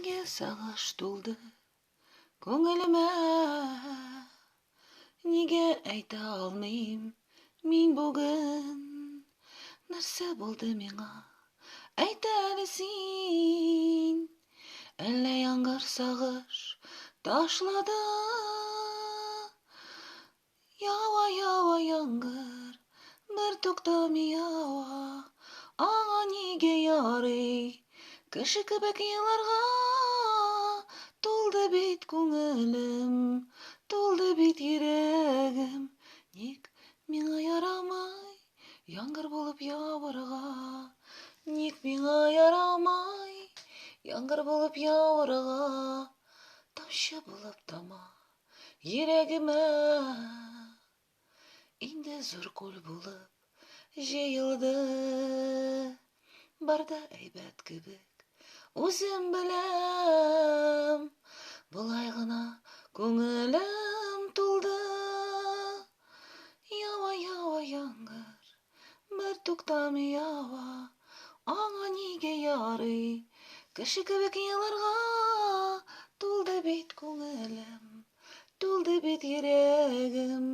Нигә сагыш тулды күңелемә? Нигә әйтә алмыйм мин бүген? Нәрсә булды миңа? Әйт әле син. Әллә яңгыр сагыш ташлады? Ява, ява яңгыр, бер туктамый ява. Аңа нигә ярый? Кеше кебек еларга. Тулды бит күңелем, тулды бит йөрәгем. Ник миңа ярамый яңгыр булып явырга? Ник миңа ярамый яңгыр булып явырга? Тамчы булып тама йөрәгемә. Инде зур күл булып җыелды. Бар да әйбәт кебек, үзем беләм. Болай гына күңелем тулды. Ява, ява яңгыр, бер туктамый ява. Аңа нигә ярый кеше кебек еларга? Тулды бит күңелем, тулды бит йөрәгем.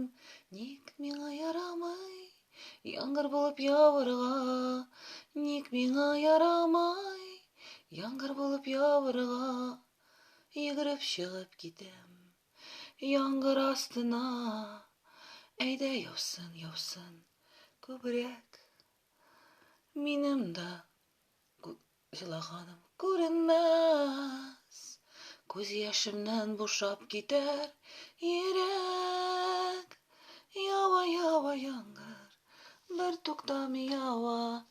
Ник миңа ярамый яңгыр булып явырга? Ник миңа ярамый яңгыр булып явырга? Йөгереп чыгып китәм яңгыр астына. Әйдә яусын, яусын күбрәк. Минем дә җылаганым күренмәс. Күз яшемнән бушап китәр йөрәк. Ява, ява яңгыр, бер туктамый ява.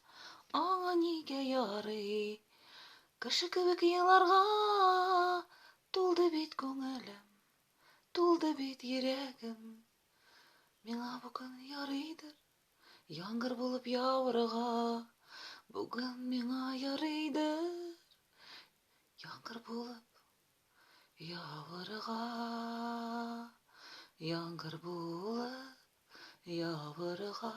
Аңа нигә ярый кеше кебек еларга? Тулды бит күңелем, тулды бит йөрәгем. Миңа бүген ярыйдыр яңгыр булып явырга. Бүген миңа ярыйдыр яңгыр булып явырга. Яңгыр булып явырга.